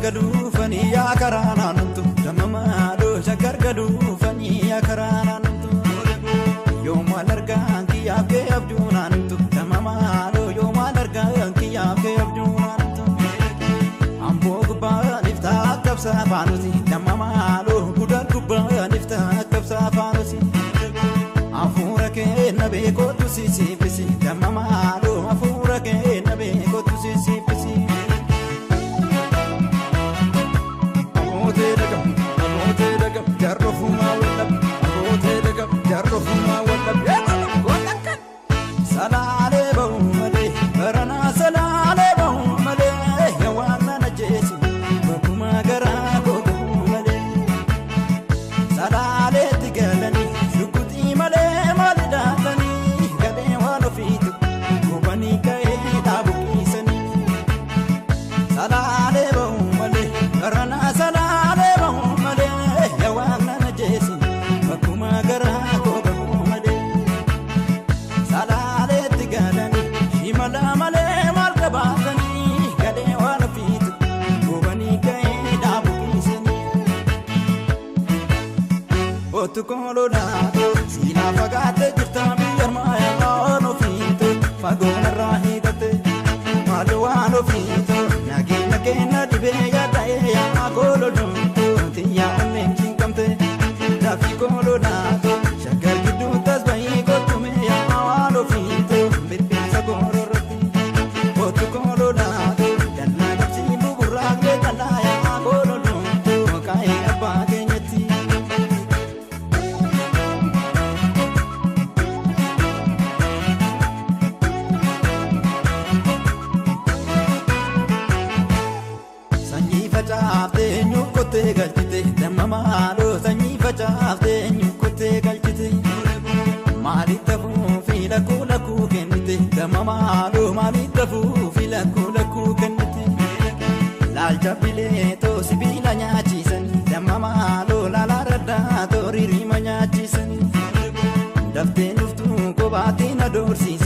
galuufanii yaa karaa naannumtu damma maaloo shaggar galuufanii yaa karaa naannumtu yoo maal argaan kiyyaaf kee abjuu naannumtu damma maaloo yoo maal argaan kiyyaaf kee abjuu naannumtu amboo gubbaan iftaa qabsaa faanuti damma maaloo guddaa gubbaan iftaa qabsaa faanuti afuura kee na beekootu sisiifisi damma maaloo afuura kee na beekootu sisiifisi. Salaalee bahu malee baranaa salaalee bahu malee waan na jeesu bakkuma garaa koo malee salaaleetti galanii shukutii malee maali daatanii galee waan ofiitu gubanii ka'ee dhaabu kiisanii salaalee bahu malee baranaa salaalee bahu malee waan na jeesu bakkuma garaa koo malee salaaleetti galanii shimala malee maal qabaatanii galee waan ofiitu gubanii ka'ee dhaabu kiisanii. Otu koololaatu siinaa fagaatee jirta biyya armaayaa waan ofiitu fagoon irraa hiikatte maal waan ofiitu nageenya kenna dhibee yaada'ee yaa koololootu xiyyaa onneen cinqamte dafii koololaatu shaggar gidduu tasba'ii kottume yaa waan ofiitu birbirsa goororratti otu koololaatu dallaa qabsii buburraaqlee qalaa yaa koololootu kaa'ee abbaa keenyatti. Sanyii facaaftee eenyu kottee galchite damma maaloo sanyii facaaftee eenyu kottee galchite maalitti hafuufi lakkuu lakkuu kennite damma maaloo maalitti hafuufi lakkuu lakkuu kennite laalcha bileetoo sibiila nyaachisan damma maaloo laalaa raddaa tooriirima nyaachisan daftee dhuftuu kophaatti na doorsiisan.